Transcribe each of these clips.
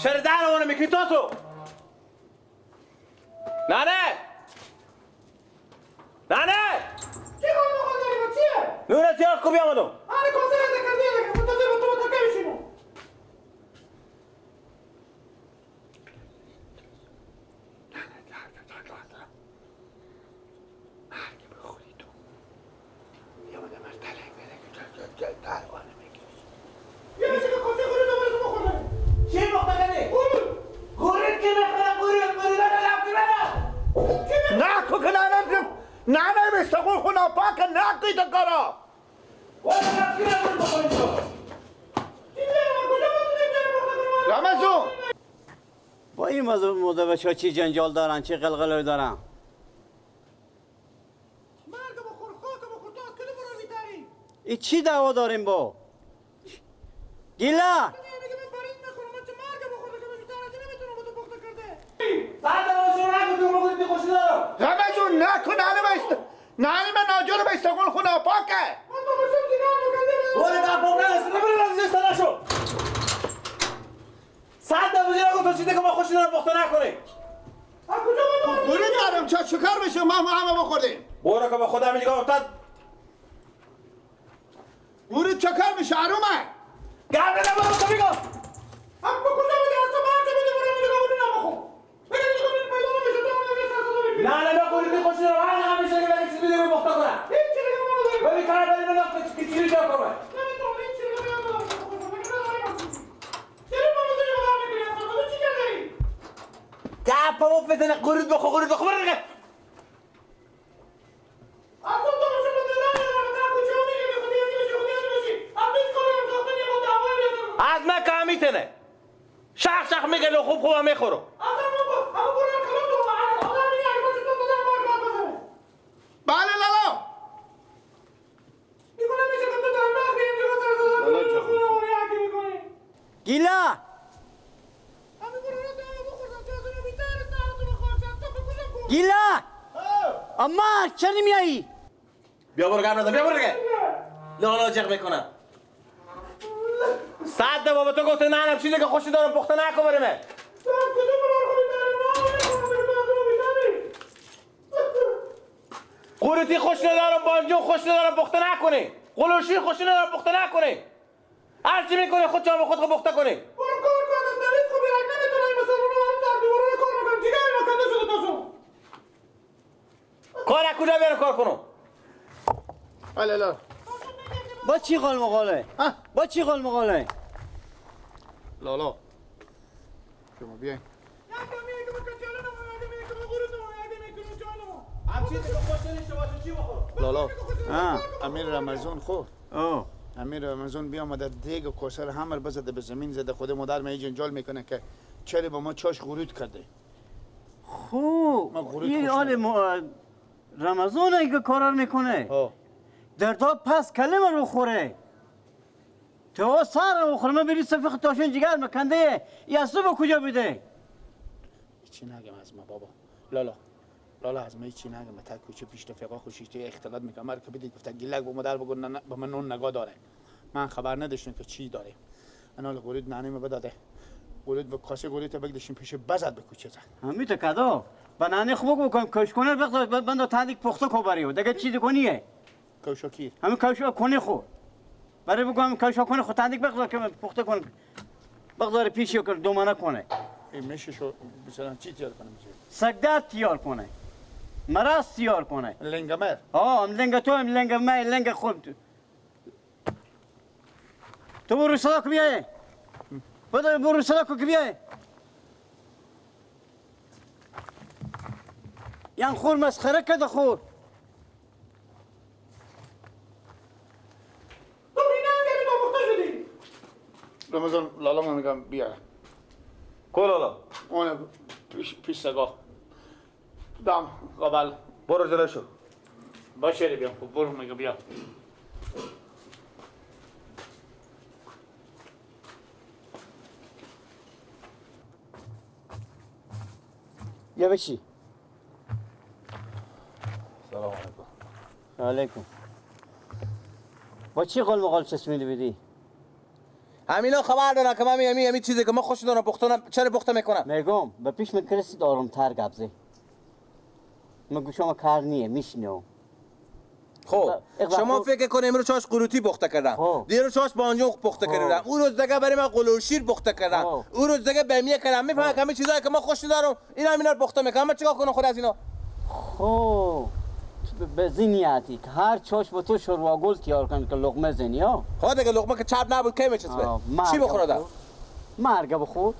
چرا در آوانه میکنی تو؟ نه نه نه نه چی کار مخواد داری با چیه؟ نونه تیار کو بیامدم آره کاسه رزه کرده دیگه منتظر با تو با تکه بشینم بچه چی جنجال دارن چی قلقله دارن؟ مرگ بخور خاک بخور تو از کدوم برو میتری؟ ای چی دعوا داریم با؟ گیلا رمزون نکن نانی من ناجور به استقل خونه پاکه صد دفعه تو چیزی که ما خوشی دارم پخته نکنی. از کجا من دارم؟ دارم چه شکر بشه ما همه بخوردیم. برو که به خودم میگم افتاد. برو چکر بشه آرومه. گرم نده برو تو میگم. هم به کجا بده از تو برچه بده برو میگم برو نمیخوام. بگم دیگه این پیدا نمیشه تو هم یه سر میگی. نه نه نه قوری خوشی دارم هر همیشه که ولی چیزی بده پخته کنم. هیچ چیزی دیگه ما نداریم. ولی کار بریم نه چیزی جا کنم. گپ بزنه قرود بخو قرود بخو برو دیگه. از من که میتونه شخ شخ میگه خوب خوب میخورم. بله لالا گیلا گیلا اما چرا نمیایی؟ بیا برو گرم نزن بیا برو دیگه لالا جغ میکنم صد دفعه به تو گفته نه نه چیزی که خوشی دارم پخته نکن برمه قروتی خوش ندارم بانجو خوش ندارم پخته نکنی قلوشی خوش ندارم پخته نکنی هر چی میکنی خود چا به خود پخته کنی برو کار کن از نویز خوب بیرک نمیتونم مثلا اونو در دیوارو کار میکنم جگر اینا کنده شده تاشو کار از کجا بیارم کار کنم؟ لا با چی قال مقاله؟ با چی قال مقاله؟ لالا شما بیاین لالا امیر رمضان خو امیر رمضان بیامده دیگ و کوسر همه بزده به زمین زده خود مادر می جنجال میکنه که چرا با ما چاش غرود کرده. خب این آل رمضان که کارا میکنه دردا پس کلمه رو خوره تو سر رو خوره من بری سفیخ تاشون جگر مکنده یه صبح کجا بده؟ چی نگم از ما بابا لالا لالا از ما هیچی نگم تا کوچه پیش رفیقا خوشیشته اختلاط میکنم مرا که بدید گفت گیلک با مادر بگو با من نون نگاه داره من خبر نداشتم که چی داره انال قرود ننیم بداده قرود به کاسه قرود بگدشیم پیش بزد به کوچه زد همین تو کدا با ننه خوب بگو کش کنه بخدا بندا تندیک پخته کو بریو دیگه چیزی کنیه کوشاکیر همین کوشا کنه خو برای بگو همین کوشا کنه خو تندیک بخدا که پخته کن بخدا پیشیو که دومانه کنه این میشه شو مثلا چی تیار کنه میشه سگدر تیار کنه مرض تیار کنه لنگمر آه لنگ تو هم لنگ من لنگ خود تو برو صدا کو بیای برو صدا کو بیای یان خور مسخره کرده خور تو بینه تو مخته شدی رمضان لالا من میگم بیا کو لالا اون پیش سگا دم قبل برو جلو شو باشه بیا خب برو میگم بیا یا بشی سلام علیکم علیکم با چی قول مقال چسبیده بدی؟ همینا خبر دارن که من همی چیزی که ما خوش دارم پختنم چرا پخته میکنم؟ میگم به پیش من کرسید آرامتر گپ زی. من گوشم کار نیه میشنو. خب شما فکر کن امروز چاش قروتی پخته کردم، دیروز چاش بانجو پخته کردم، اون روز دیگه برای من قلوشیر پخته کردم، اون روز دیگه بمیه کردم. میفهمم که همه چیزایی که ما خوش دارم اینا همینا رو پخته میکنم. من چیکار کنم خود از اینا؟ خب به زینیاتی که هر چاش با تو شوروا گل تیار کن که لقمه زنی ها. خب دیگه لقمه که چرب نبود کی میچسبه؟ چی بخور آدم؟ مرگ بخور.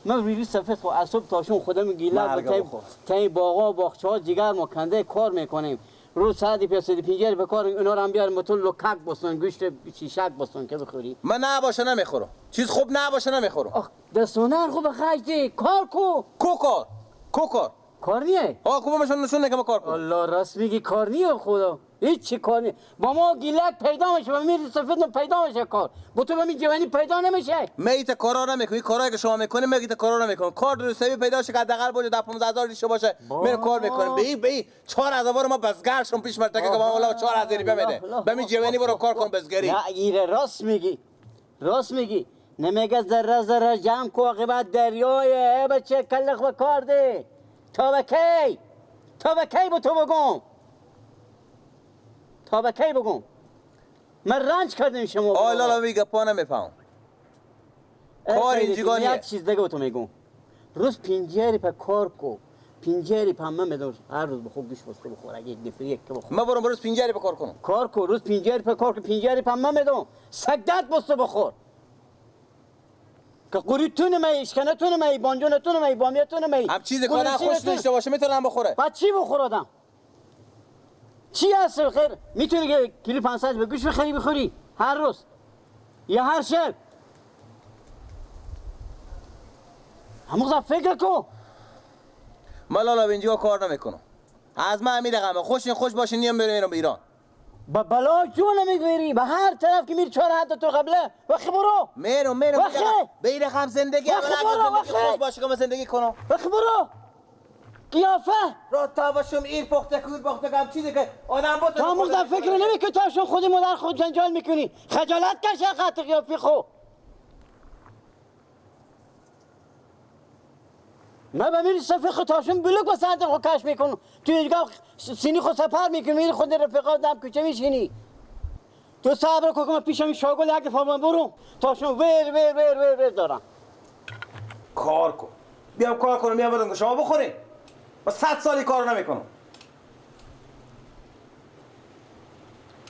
من ریلی سفید خو از صبح تا شام خودم گیلک تا باغا باغچه‌ها جگر ما کنده کار میکنیم. روز ساعتی پیسه پینجر به کار اونا رو هم بیارم با تو لکک بسون گوشت شیشک بسون که بخوری. من نباشه نمیخورم. چیز خوب نباشه نمیخورم. آخ دستونه خوب خرج کار کو. کو کار؟ کو کار؟ کار نیه؟ آ کو بهشون نشون که کار کن. الله راست میگی کار نیه خدا. هیچ چی کار نیه. با ما گیلک پیدا میشه و میر سفید پیدا میشه کار. با تو به جوانی پیدا نمیشه. میت کارا نمیکنی. کارایی که شما میکنی میگید کارا نمیکنی. کار درستی پیدا شه که حداقل باشه 10 15000 ریشه باشه. میره کار میکنه. به 4000 ما بزگرشون پیش مرتکه که ما والله 4000 بده. به می جوانی برو کار کن بزگری. نه ایره راست میگی. راست میگی. نمیگه ذره ذره جمع کو عاقبت دریای بچه کلخ به کار ده. تا به کی؟ تا به کی با تو بگم؟ تا به کی بگم؟ من رنج کردم شما. آی لالا میگه پا نمیفهم. کار اینجا نیه. یک چیز دیگه به تو میگم. روز پنجری پا کار کو. پنجری پا من میدونم هر روز بخور گوش بسته بخور اگه یک نفر یک که بخور. من برم روز پنجری پا کار کنم. کار کو روز پنجری پا کار کو پنجری پا من میدونم. سگدت بسته بخور. که قوریتون می اشکنتون می بانجونتون می بامیتون می هم چیزی که نه خوش داشته باشه میتونم بخوره. بعد چی بخور آدم؟ چی هست خیر؟ میتونی که کیلو 500 به گوش بخری بخوری هر روز یا هر شب. همون فکر کن. من لالا اینجا کار نمیکنم. از من امیر غمه خوش خوش باشه نیم برم ایران. با بلا جون میگیری به هر طرف که میری چهار حد تو قبله وخی برو میرم میرم به این رقم زندگی زندگی خوش باشه که من زندگی کنم. وخی برو قیافه را تا باشم این پخته کور پخته کم چیزی که آدم با تو موقع فکر نمیکنی تو شون خودی مادر خود جنجال میکنی. خجالت کش خط قیافی خو. من به میری صفحه خود تاشون بلوک با سنت خود کش میکنم. تو اینجا سینی خود سپر میکنی میری خود رفیقا دم کوچه میشینی. تو صبر کن که من پیشم شاگل یک دفعه من برو تاشون ور ور ور ور ور دارم. کار کن. بیام کار کنم بیام بدم که شما بخورین. با 100 سالی کار نمیکنم.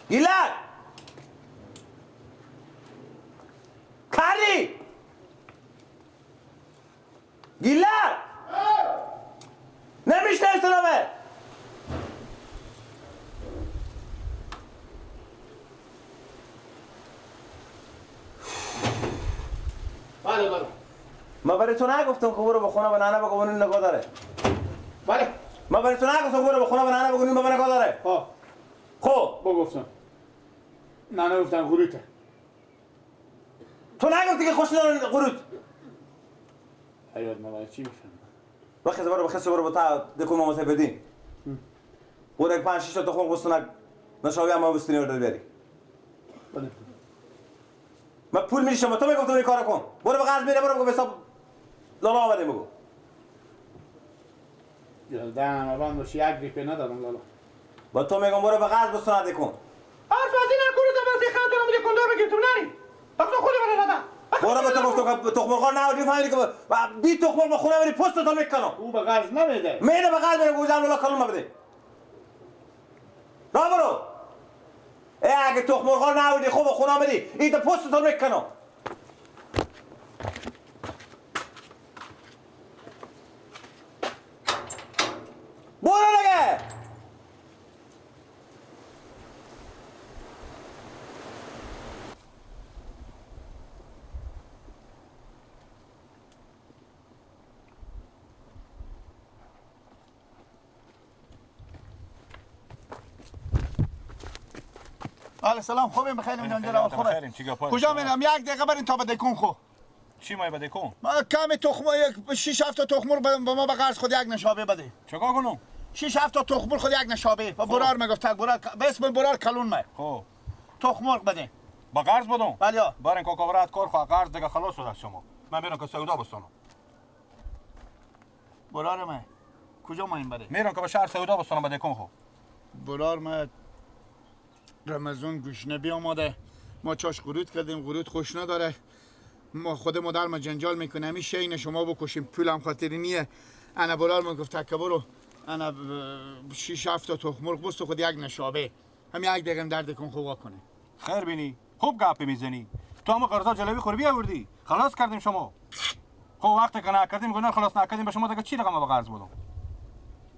گیلک کاری گیلک نمیشنوی سلامه. بله بله. من برای تو نگفتم که برو به خونه به ننه بگو اون نگاه داره. بله. من برای تو نگفتم برو به خونه به ننه بگو اون به نگاه داره. ها. خب. با گفتم. ننه گفتم قروته. تو نگفتی که خوش دارن قروت. ایاد ما برای چی میفهمم؟ وقتی برو بخیر برو با تا دکون ما بدین. برو یک 5 6 تا تخم قسطنک نشاوی هم بستونی رو بیاری. بله. من پول میریشم تو میگفتم این کارو کن. برو به قرض میره برو بگو حساب لالا آمده بگو. دهنم بند باشه یک ریپه ندارم لالا. با تو میگم برو به قرض بستون کن. حرف از این نکنی تا برسی خانتون میده کندور بگیر تو نری. وقتا خودی برای لالا. برو به تو گفتم که تخم مرغ نهادی فهمیدی که بی تخم مرغ خونه بری پست تو میکنم. او به قرض نمیده. میده به قرض میره گوزم لالا کلم بده. را برو. ای اگه تخم مرغ نهادی خوب خونه آمدی این تو پست تو میکنم. برو دیگه. بله سلام خوبیم بخیریم جان جلال خوبه. کجا میرم یک دقیقه برین تا به دکون خو. چی مای به دکون؟ ما کمی تخم یک 6 7 تا تخم مرغ به ما به قرض خود یک نشابه بده. چیکار کنم؟ 6 7 تا تخم مرغ خود یک نشابه و برار میگفت تک برار به اسم برار کلون می. خب تخم مرغ بده. با قرض بدم؟ بله. بارین کاکا برات کار خو قرض دیگه خلاص شد از شما. من میرم که سودا بستانم. برار من کجا ما این بره؟ میرم که به شهر سودا بستانم به دکان خو. برار من رمضان گشنه بیامده. ما چاش قروت کردیم، قروت خوش نداره. ما خود مادر ما جنجال میکنه. همین شین شما بکشیم پولم خاطری نیه. انا برار من گفت تکه برو. انا 6 7 تا تخم مرغ بست خود یک نشابه. هم یک دقیقه درد کن خوبا کنه. خیر بینی. خوب گپ میزنی. تو هم قرضا جلوی خور بیاوردی. خلاص کردیم شما. خب وقتی که نکردیم گناه خلاص نکردیم به شما دیگه چی رقم به قرض بدم؟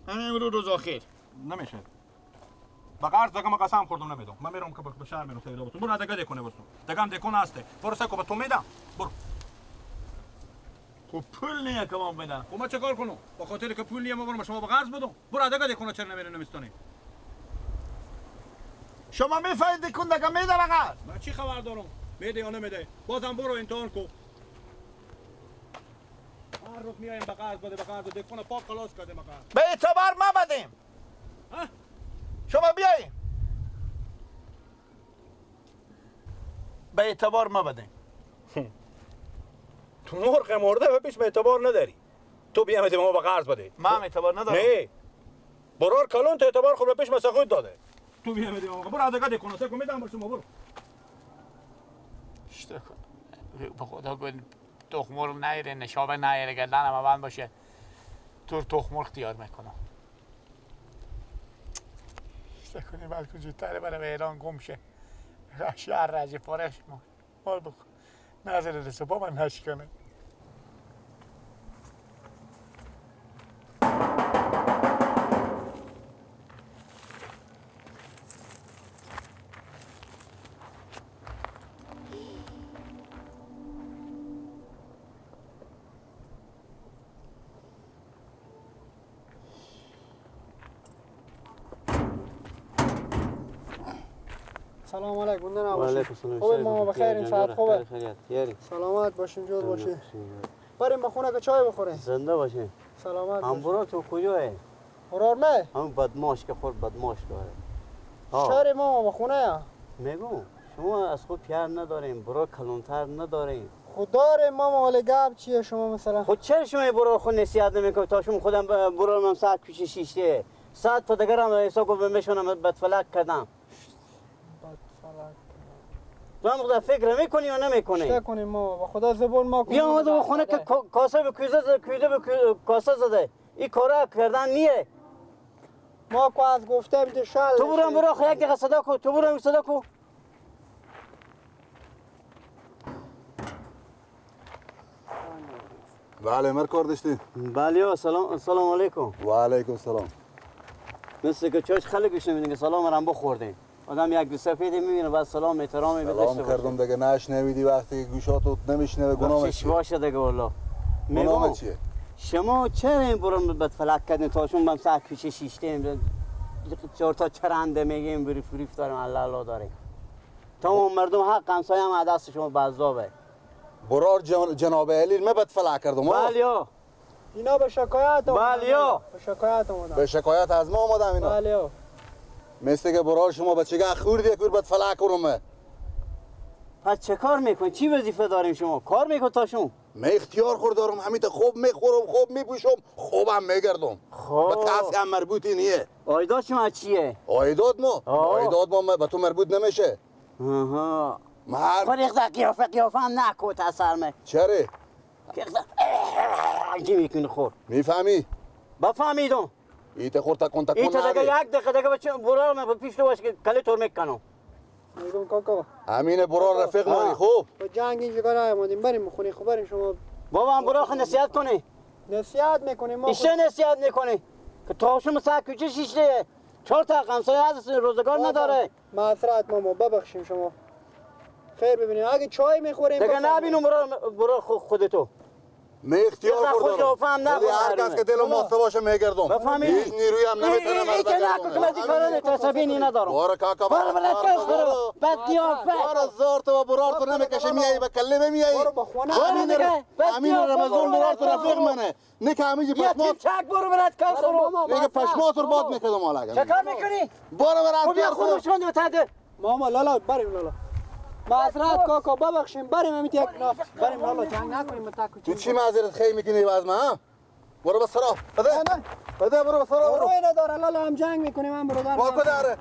همین امروز روز آخر. نمیشه. به قرض دیگه من قسم خوردم نمیدم. من میرم که به شهر میرم سودا بستم. برو دیگه دکونه بستم. دیگه هم دکون هسته. برو سکو به تو میدم. برو. خب پول نیه که من بدم. خب من چه کار کنم؟ با خاطر که پول نیه ما برم شما به قرض بدم. برو دیگه دکونه چرا نمیری نمیستانی؟ شما میفهمید دکون دیگه میده به قرض؟ من چی خبر دارم؟ میده یا نمیده؟ بازم برو امتحان کو. هر روز میایم به قرض بده به قرض دکون پاک خلاص کردیم به قرض. به اعتبار ما بدیم. ها؟ شما بیاییم. به اعتبار ما بدیم. تو مرغ مرده به پیش به اعتبار نداری. تو بیام ما به قرض بده. ما هم اعتبار ندارم. نه. برار کلون تو اعتبار خود به پیش مسخود داده. تو بیام ما برو دیگه دکون سکو میدم شما برو. شتا کن. به خدا گل تخم مرغ نیره نشابه نیره گردنم بند باشه. تو تخم مرغ تیار میکنم. شتا کنی بلکه زودتر بره به ایران گم شه. شهر رجی فارغ شما. مال بکن. نظر رسه با من نشکنه. سلام علیکم. علیکم السلام. خوبه ماما؟ بخیر، ساعت خوبه؟ سلامت باشین، جور باشین. بریم به خونه که چای بخوریم. زنده باشین. سلامت. هم برو تو کجاه؟ برار نه؟ هم بدماش که خور بدماش داره. شهر ماما به خونه یا؟ میگم شما از خود پیار نداریم، برو کلونتر نداریم. خود داریم ماما، ولی گپ چیه شما مثلا؟ خود چرا شما برو خود نصیحت نمیکنید تا شما خودم برو من ساعت پیش شیشته. ساعت تا دیگه هم حساب کو بمشونم بدفلک کردم. تو هم خدا فکر میکنی یا نمیکنی؟ چه کنیم ما؟ با خدا زبون ما کنیم. بیا آمده به خونه که کاسه به کوزه زده، کوزه به کاسه زده. این کارا کردن نیه. ما کو از گفتم دشال. تو برو برو خو یک دقیقه صدا کو، تو برو صدا کو. بله مر کار داشتی؟ بله سلام، سلام علیکم. و علیکم السلام. مثل که چاش خیلی گوش نمیدین که سلام رم بخوردین. آدم یک دو سفیدی میبینه بعد سلام احترام میده. سلام کردم دیگه نشنویدی وقتی که گوشاتو نمیشنوه گناه چیه؟ باشه دیگه والله. گناه چیه؟ شما چرا این برام بدفلک کردین تا شما بم ساعت پیش شیشتیم چهار تا چرنده میگیم بریف بریف داریم الله الله داریم. تا اون مردم حق همسایه هم دست شما بذابه. برار جناب علی من بدفلک کردم. بله اینا به شکایت اومدن. بله به شکایت اومدن. به شکایت از ما اومدم اینا. بله مثل که برار شما بچگاه خوردی که بد فلک کنم. پس چه کار میکنی؟ چی وظیفه داریم شما؟ کار میکن تا شما؟ من اختیار خور دارم، همین خوب میخورم، خوب میپوشم، خوبم میگردم. خب به کسی هم مربوطی نیه. عایدات شما چیه؟ عایدات ما؟ عایدات ما به تو مربوط نمیشه. آها. من خود اخدا قیافه هم نکو تا سرمه. چرا؟ چی میکنی خور؟ میفهمی؟ بفهمیدم. ایت خور تکون تکون ایت دیگه یک دقیقه دیگه بچه برار من پیش رو باش که کلی تور میکنم. میگم کاکا امین برار رفیق مانی خوب. با جنگ اینجا نیامدیم بریم خونه خوب بریم شما. بابا هم برار خو نصیحت کنی. نصیحت میکنیم ما. ایشه نصیحت میکنی که تاشو مثلا کوچه شیشته چهار تا همسایه هست روزگار نداره. معذرت ماما ببخشیم شما. خیر ببینیم اگه چای میخوریم دیگه نبینم برار خودتو. من اختیار خود دارم. هر کس که دلم واسه باشه میگردم. هیچ نیروی هم نمیتونم از بگردم. این که کارا تصابینی ندارم. باره کاکا باره بد قیافه. باره زار تو و برار تو نمیکشه میایی به کله میایی. امین رمضان برار تو رفیق منه. نه که همیشه پشمات. چک برو برات کار خورو. نه که پشمات رو باد میکردم حالا. چه کار میکنی؟ باره برات کار خورو. ماما لالا بریم لالا. معذرت کاکا ببخشیم بریم همین یک بریم لالا جنگ نکنیم. تو چی معذرت خیلی میکنی از من؟ برو به سرا بده بده برو به سرا. برو نداره لالا هم جنگ میکنیم هم برادر. واکو داره.